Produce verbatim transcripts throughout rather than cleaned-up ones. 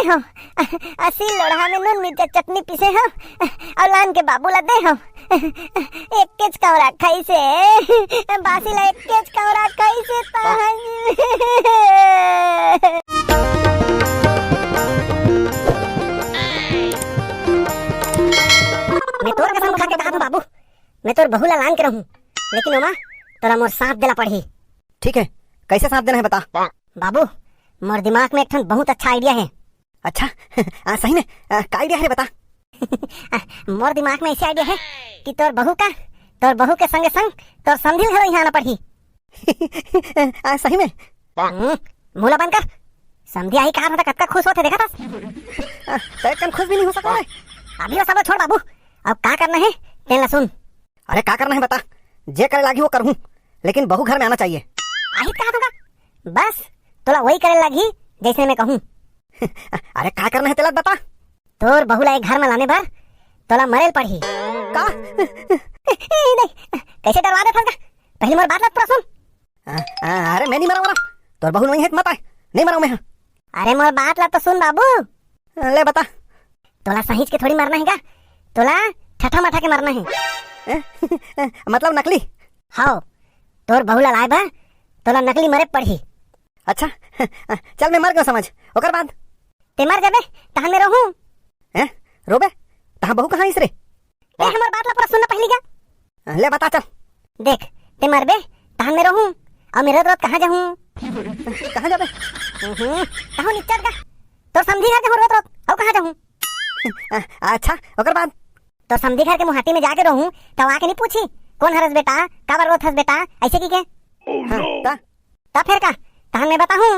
हव, अ, सिल लोढ़ा में नून मिर्चा चटनी पीसे हव, अउ लान के बाबू ला दे हव। एक केच कौरा खाइसे, बासी ला एक केच कौरा खाइसे ताही। मैं तोर कसम खा के कहा हूँ बाबू, मैं तोर बहू ला लान के रहूँ, लेकिन ओमा तोला मोर साथ देला पड़ही। ठीक है, कैसे साथ देना है बता। बाबू, मोर दिमाग में एक ठन बहुत अच्छा idea है। अच्छा, आ, सही में, आ, का idea है रे बता। आ, मोर दिमाग में ऐसे idea है कि तोर बहू का, तोर बहू के संगे संग तोर समधी घलो यहाँ आना पड़ही। आ, सही में? हम्म, मुंह ला बंद कर। समधी आही कहा था कतका खुश होथे देखा था। आ, तो एक कन खुश भी नहीं हो सका रे। अभी वो सब छोड़ बाबू, अब का करना है तेन ला सुन। अरे का करना है बता, जे करे लागी वो करहूँ, लेकिन बहू घर में आना चाहिए। आहित कहा तू का? बस तोला वही करे लागी जैसे मैं कहूँ। अरे का करना है तेला बता। तोर बहू ला एक घर में लाने बर तोला मरेल पड़ही। का? ए, ए, नहीं, कैसे डरवा देथस का? पहले मोर बात ला पूरा सुन। आ, आ, अरे मैं नहीं मराऊँ, मराऊँ। तोर बहू नहीं है त मत आए, नहीं मराऊँ मैं। हाँ। अरे मोर बात ला तो सुन बाबू। ले बता। तोला सहीच के थोड़ी मरना है का? तोला ठठा मठा के मरना है। ए? मतलब नकली? हव, तोर बहू ला लाए बर तोला नकली मरे पड़ही। अच्छा, चल मैं मर गयो समझ, ओकर बाद? ते मर जाबे, तहन मैं रहूं। हैं? रोबे? तहां बहू कहां आइस रे? ए, हमर बात ला पूरा सुनना पहली का। ले बता चल। देख, ते मरबे, तहन मैं रहूं, अउ मैं रोत रोत कहां जाहूं? कहां जाबे? हम्म, कहूं निच्चट का। तोर समधी घर जाहूं रोत रोत, अउ कहां जाहूं? अच्छा, ओकर बाद? तोर समधी घर के मुहाटी में जाके रहूं, त आके नहीं पूछी, "कौन हरस बेटा, काबर रोत हस बेटा?" ऐसे की के? हाँ, ता? त फेर का? तहन मैं बताहूं,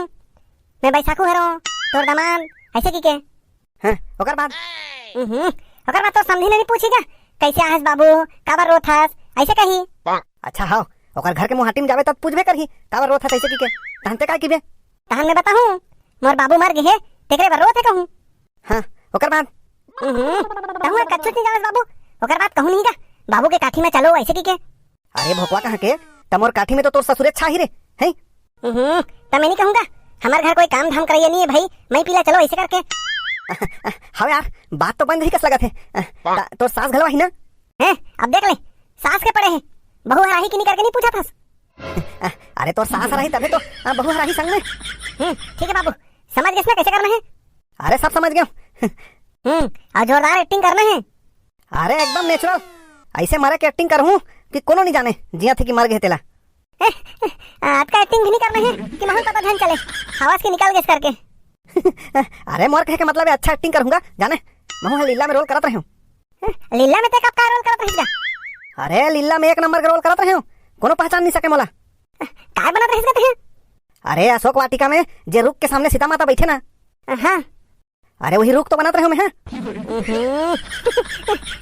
"मैं बैसाखू हरों, तोर दमांद," ऐसे की के? हाँ, ओकर बाद? हम्म, ओकर बाद तोर समधी नहीं पूछी का, "कैसे आहस बाबू, काबर रोत हस?" ऐसे कही। अच्छा हाँ, ओकर घर के मुहाटी में जाबे तब पूछबे करही, "काबर रोत हस?" ऐसे की के। तहन ते का किबे? तहन मैं बताहूं, "मोर बाबू मर गे हे, तेकरे बर रोत हे," कहूं। हाँ, ओकर बाद? हम्म, कहूं कच्छु नहीं जानस बाबू, ओकर बाद कहूं नहीं का, "बाबू के काठी में चलो," ऐसे की के। अरे भोकवा कहां के, त मोर काठी में तो तोर ससुरे छाही रे, हैं? हम्म, त मैं नहीं कहूंगा, हमर घर कोई काम धाम करैया नहीं है भाई, मैं पीला चलो ऐसे करके। हव यार, बात तो बन रही कस लगत है। त-, तोर सास घलो आही ना? हैं, अब देख ले, सास के पड़े है, बहू हर आही कि नहीं करके नहीं पूछा था। अरे तोर सास हर आही तबे तो, आ, बहू हर आही संग में। हम्म, ठीक है बाबू, समझ गए ना कैसे करना है? अरे सब समझ गए। हम्म, और जोरदार एक्टिंग करना है। अरे एकदम नेचुरल, ऐसे मरे के एक्टिंग करहूं कि कोनो नहीं जाने जिया थे कि मर गए तेला। अतका एक्टिंग भी नहीं करना है कि महूं पता झन चले, हवस के निकल गए करके। अरे मोर कहे के मतलब है अच्छा एक्टिंग करहूंगा, जाने महूं ह लीला में रोल करत रहे हूं। लीला में ते कब का रोल करत रहिस गा? अरे लीला में एक नंबर के रोल करत रहे हूं, कोनो पहचान नहीं सके मोला। काय बनत रहिस गा ते? अरे अशोक वाटिका में जे रुख के सामने सीता माता बैठे ना। हाँ। अरे वही रुख तो बनत रहे हूं मैं, हाँ। हम्म।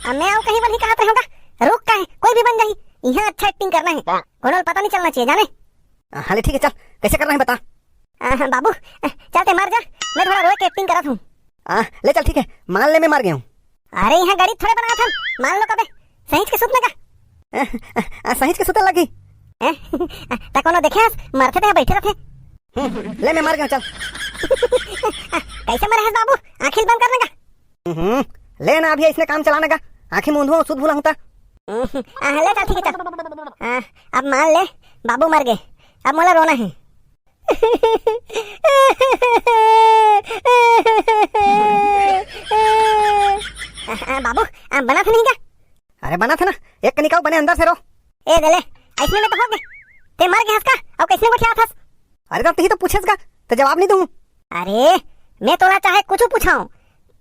अब मैं अउ कहीं वही कहत रहे हूं का, रुख का है, कोई भी बन जाही, यहाँ अच्छा एक्टिंग करना है, कोनो ल पता नहीं चलना चाहिए जाने। हाँ ले ठीक है, चल कैसे करना है बता। आ, बाबू, चल ते मर जा, मैं थोड़ा रोए के एक्टिंग करत हूँ। आ, ले चल ठीक है, मान ले मैं मर गया हूँ। अरे यहाँ गणित थोड़े बनावत हन, मान लो कबे, सहीच के सुत में का? आ, आ, सहीच के सुतल लगी। हैं? त कोनो देखे हस, मरथे ते बैठे रहथे। हम्म, ले मैं मर गया, चल। कैसे मरे हस बाबू, आँखी ल बंद करने का? हम्म, ले ना अभी इसने काम चलाने का, आँखी मूंदहूं सुध भूला हूं ता। हम्म, आ, ले चल ठीक है चल। आ, अब मान ले बाबू मर गए, अब मोला रोना है। आ, आ, बाबू, आ, बना था नहीं का? अरे बना था ना, एक कनिका बने अंदर से रो। ए दे ले, ऐसने में तो हो गए। ते मर गए हस का, अब कैसने गोठियात हस? अरे तब तही तो पूछेस का, तो जवाब नहीं दूं। अरे, मैं तोला चाहे कुछ पूछाऊं,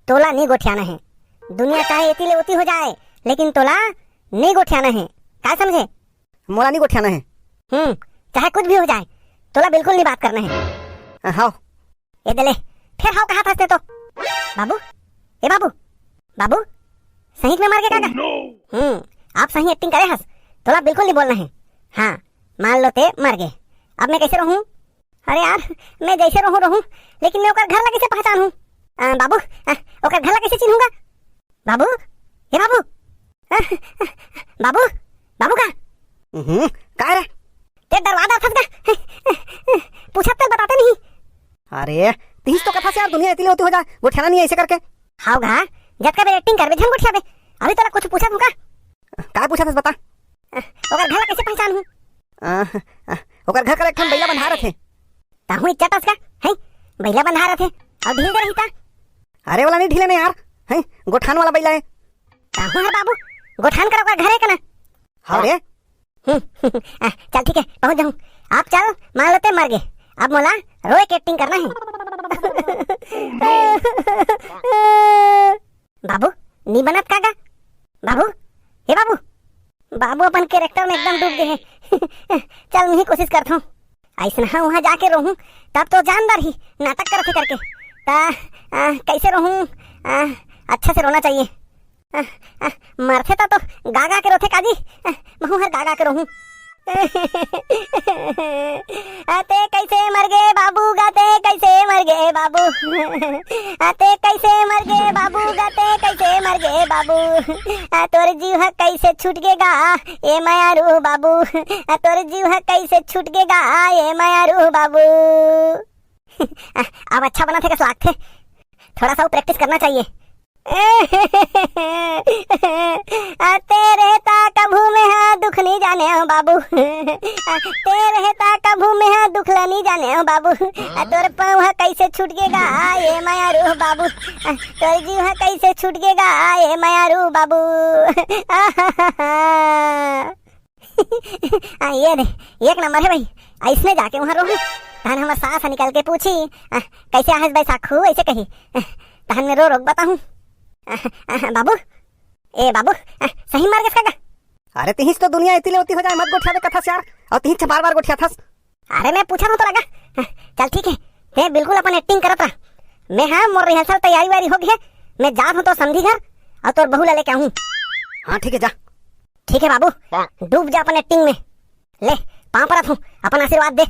तोला नहीं गोठियाना है। दुनिया चाहे एती ले ओती हो जाए, लेकिन तोला नहीं गोठियाना है। का समझे? मोला नहीं गोठियाना है। हम्म, चाहे कुछ भी हो जाए, तोला बिल्कुल नहीं बात करना है। हाँ। ए दे ले, फेर हव कहा था तो। बाबू, ए बाबू, बाबू, सही में मर गए का? Oh, no! हम्म, आप सही एक्टिंग करे हस, तोला बिल्कुल नहीं बोलना है। हाँ, मान लो ते मर गए, अब मैं कैसे रहूं? अरे यार, मैं जैसे रहूं रहूं, लेकिन मैं ओकर घर ला कैसे पहचानहूं? आ, बाबू, आ, ओकर घर ला कैसे चिन्हूंगा? बाबू, हे बाबू, आ, बाबू, बाबू का? हम्म, का रे? ते डरवा दा फंस गा। पूछत ते बताते नहीं। अरे, तीस तो कथा से यार दुनिया तिले होती हो जाए, गोठियाना नहीं ऐसे करके। हाव गा, जतका बेर एक्टिंग करबे, झन गोठियाबे। अभी तोला कुछ पूछत हूँ का? काय पूछत हस, बता। ओकर घर ला कैसे पहचान हूँ? आ, आ, ओकर घर कर एक ठन बइला बंधा रथे। ताहू इच्चटस का? हैं? बइला बंधा रथे। अउ ढील दे रही ता? अरे वाला नहीं ढीले ने यार। हैं? गोठान वाला बइला है। ताहू है बाबू, गोठान कर ओकर घर है का ना? हाँ रे। हम्म, आ, चल ठीक है, पहुंच जाऊं। आप चल, मान लेते मर गए। अब मोला रोए के एक्टिंग करना है। बाबू, नी बनत का गा? बाबू, हे बाबू। बाबू अपन कैरेक्टर में एकदम डूब गए हैं। चल, मैं ही कोशिश करता हूँ। ऐसा ना वहाँ जाके रोहूँ, तब तो जानदार ही नाटक करते करके। ता, आ, कैसे रोहूँ? आ, अच्छा से रोना चाहिए। आ, आ, मरथे ता तो गा गा के रोथे काजी। आ, महू हर गा गा के रोहूँ। आ, ते कैसे मर गए बाबू गा, ते कैसे मर गए बाबू। आ, ते कैसे मर गए बाबू गा, ते कैसे मर गए बाबू। आ, तोर जीव ह कैसे छूट गे गा, ए मयारू बाबू। आ, तोर जीव ह कैसे छूट गे गा, ए मयारू बाबू। आ, अब अच्छा बनथे कस लागथे। थोड़ा सा वो प्रैक्टिस करना चाहिए। आ, तेरे ता कभू में हा दुख नहीं जाने हो बाबू। आ, तेरे ता कभू में हा दुख ला नहीं जाने हो बाबू। आ, तोर पाँव हा कैसे छूट गे गा, ए मयारू बाबू। आ, तोर जीव हा कैसे छूट गे गा, ए मयारू बाबू। आ, ये दे, एक नंबर है भाई। ऐसने जाके वहाँ रोहूँ, तहन हमर सास निकल के पूछी, "आ, कैसे आहस बैसाखू?" ऐसे कही। आ, तहन मैं रो रो के बताहूँ। आ, आ, बाबू, ए बाबू, आ, सही मर गस का गा? अरे तिहिच तो दुनिया एती ले ओती हो जाए, मत गोठियाबे कथस यार, अउ तिहिच बार बार गोठियाथस। अरे मैं पूछा हूँ तो लगा। आ, चल ठीक है, ते बिल्कुल अपन एक्टिंग करत रह। मैं हाँ मोर रिहर्सल तैयारी वारी हो गई है, मैं जात हूँ तो समधी घर अउ तोर बहू ला लेके आहूँ। हाँ ठीक है, जा। ठीक है बाबू, डूब जा अपन एक्टिंग में। ले, पाँव परत हूँ, अपन आशीर्वाद दे।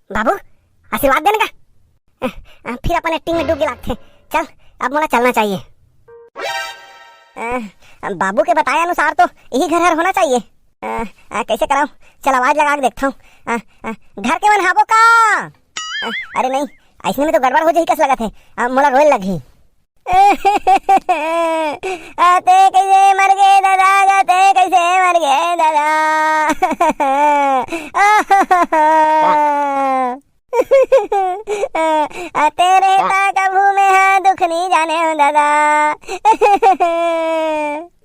बाबू, आशीर्वाद दे ना का? अ, अ, फिर अपन एक्टिंग में डूब गे लागथे। चल, अब मोला चलना चाहिए। अ, बाबू के बताए अनुसार तो यही घर हर होना चाहिए। अ, अ, कैसे कराऊँ? चल, आवाज लगा के देखता हूँ। अ, अ, घर के मन हाबो का? अ, अरे नहीं, ऐसने में तो गड़बड़ हो जाही कस लगत है। अ, मोला रोए लगही। आ, ते कैसे मर गए दादा, आ, ते कैसे मर गए दादा। आ, तेरे ता कभू में हा दुख नहीं जाने हो दादा।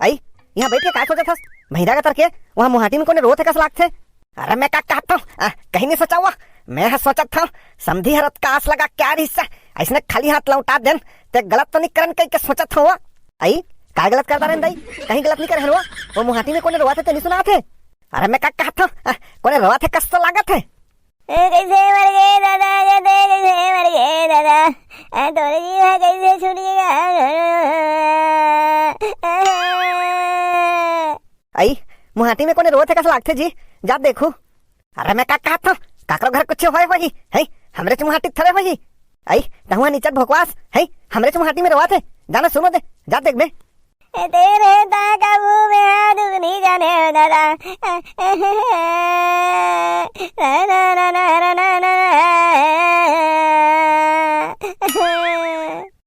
आई, यहाँ बैठ के का सोचत हस? भैरा का तरके वहाँ मुहाटी में कोने रोत है कस लागथे? अरे मैं का कहत हूँ, आ, कहीं नहीं सोचा हुआ। मैं हा सोचत हूँ, समधी हरत का आस लगा क्या रिहिस, ऐसने खाली हाथ लौटा देन, ते गलत तो नहीं करन कही के सोचत हूँ। आई, का गलत करता रहन दाई? कहीं गलत नहीं करे हन वो। वो मुहाटी में कोने रोवा थे ते नहीं सुना थे। अरे मैं का कहत हूँ, आ, कोने रोवा थे कस तो लागत है। ए, कैसे मर गए दादा, कहते कैसे मर गए दादा। ए, तोरे जीवा कैसे छूट गया। आई, मुहाटी में कोने रोत है कस लागथे जी? जा देखू। अरे मैं का कहत हूँ, काकरो घर कुछ होए होही, है? हमरे चमुहाटी थरे होही। आई, तहुआ नीचट भोकवास, है? हमरे चमुहाटी में रोवा थे। जाना सुनो दे, जा देख बे। ए, तेरे ता काबू में आ दुख नहीं जाने हो दादा।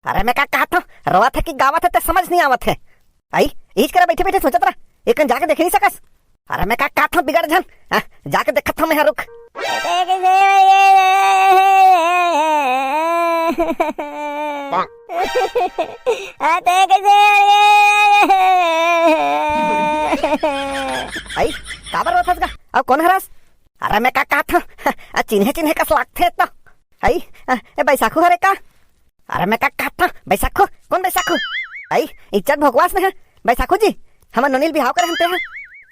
अरे मैं का कहत हूँ, रोवा थे कि गावा थे ते समझ नहीं आवत है। आई, इच करा बैठे बैठे सोचत रहा, एकन जाके देख नहीं सकस। अरे मैं का कहत हूँ बिगड़ झन, हाँ, जाके देखत हूँ मैं, हाँ, रुक। आई, काबर रोथस गा? अब कौन हरस? अरे मैं का कहत हूँ, आ, चिन्हे चिन्हे कस लागथे तो। आई, आ, ए बैसाखू हरे का? अरे मैं का कहत हूँ, बैसाखू, कौन बैसाखू? आई, इज्जत भोगवास ने है, बैसाखू जी, हमर नोनील बिहाव करे हन ते हैं।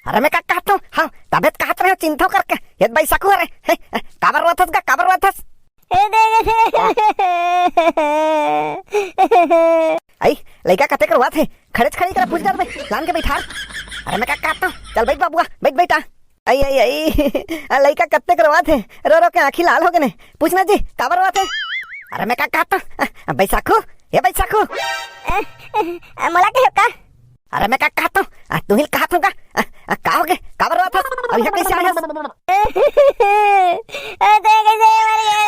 अरे मैं का कहत हूँ, हाँ, तबे त कहत रहे हो, चिंता करके, ये बैसाखू हरे, है, काबर रोथस गा, काबर रोथस? ए, देख, आई, लइका कतेक रोवत हे, खड़ेच खड़ी करा पूछ डर में, लान के बैठार। अरे मैं का कहत हूँ, चल बैठ बाबुआ, बैठ, बैठ आ। आई, आई, आई, आ लइका कतेक रोवत हे, रो रो के आँखी लाल हो गए ने। पूछना जी, काबर रोवत हे? अरे मैं का कहत हूँ, आ, बैसाखू, ए बैसाखू। आ, आ, मोला कहे का? अरे मैं का कहत हूँ, आ, तू ही कहत हूँ का? आ, आ, का हो गए? काबर रोवत हस? अब यहाँ कैसे आए हस? आ, ते कैसे मर गया?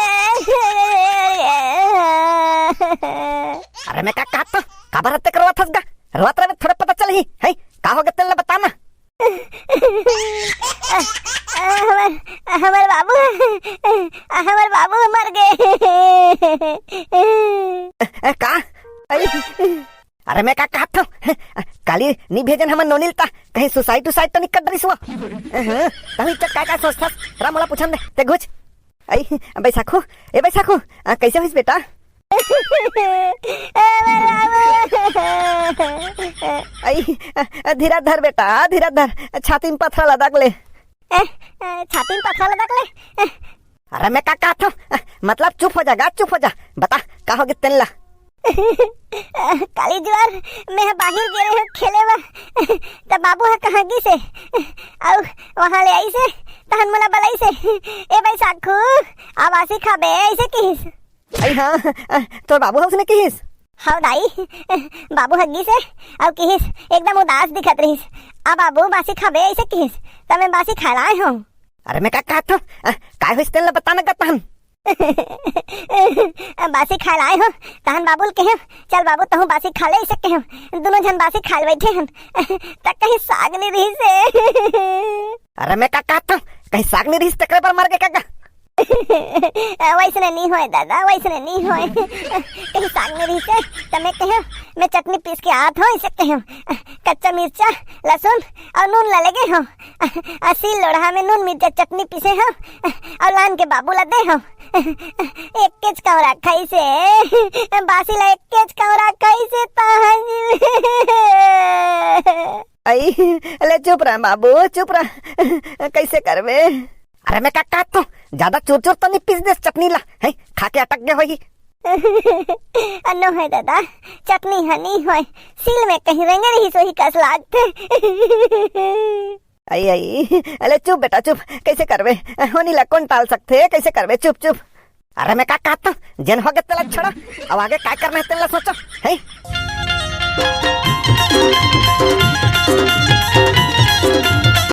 अरे मैं का कहत हंव, काबर अतेक रोवत हस गा? रोवत रहे थोड़े पता चलही, हैं? का हो गे तेला बता ना। हमर, हमर बाबू, हमर बाबू मर गे। ए, का? अई, अरे मैं का कहत हंव, काली नी भेजन हमन नोनी ल ता, कहीं suicide उसाइड तो नी कर डरिस वो? तहीं तो का का सोचथस, रा मोला पूछन दे, ते घुच। अई, बैसाखू, ए बैसाखू, आ, कैसे होइस बेटा? अई, आ, धीरज धर बेटा, धीरज धर, छाती में पथरा लदक ले। ए, ए, छाती में पथरा लदक ले? ए। अरे मैं का कहत हंव? मतलब चुप हो जा गा, चुप हो जा। बता, का हो गे तेला? काली जुआर, मैं ह बाहिर गे रहेंव खेले बर, त बाबू ह कहाँ गिस हे, अउ वहाँ ले आइस हे, तहन मोला बलाइस हे, "ए बैसाखू, आ बासी खाबे," अइसे किहिस। अई हाँ, तोर बाबू ह उसने किहिस? हव दाई, बाबू ह गिस हे, अउ किहिस, एकदम उदास दिखत रहिस, "आ बाबू, बासी खाबे," अइसे किहिस, त मैं बासी खाए ला आए हंव। अरे मैं का कहत हंव, काय होइस तेला बता ना गा तहन। बासी खाए ला आए हंव, तहन बाबू ल कहेंव, "चल बाबू, तहूँ बासी खा ले," अइसे कहेंव। दूनों झन बासी खाए ल बइठे हन, त कहीं साग नी रिहिस हे। अरे मैं का कहत हंव, कहीं साग नी रिहिस, तेकरे बर मर गे का गा? वइसने नी होय दादा, वइसने नी होय। कहीं साग नी रिहिस हे, त मैं कहेंव, "मैं चटनी पीस के आत हंव," अइसे कहेंव। कच्चा मिर्चा, लहसुन अउ नून ला लेगे हंव। आ, सील लोढ़ा में नून मिर्चा चटनी पीसे हंव, अउ लान के बाबू ला दे हंव। एक केच कौरा खाइस हे, बासी ला एक केच कौरा खाइस हे, ताहन। अई, ले चुप रह बाबू, चुप रह। कइसे करबे? अरे मैं का कहत हंव, जादा चुरचुर तो नी पीस देस चटनी ला, हैं? खा के अटक गे होही। नो हे दादा, चटनी ह नी होय, सील में कहीं रेंगे रिहिस होही कस लागथे। अई, अई, अले चुप बेटा, चुप, कइसे करबे? होनी ला कोन टाल सकथे, कइसे करबे? चुप, चुप। अरे मैं का कहत हंव, जेन हो गे तेला छोड़ा, अब आगे का करना हे तेला सोचो, हैं?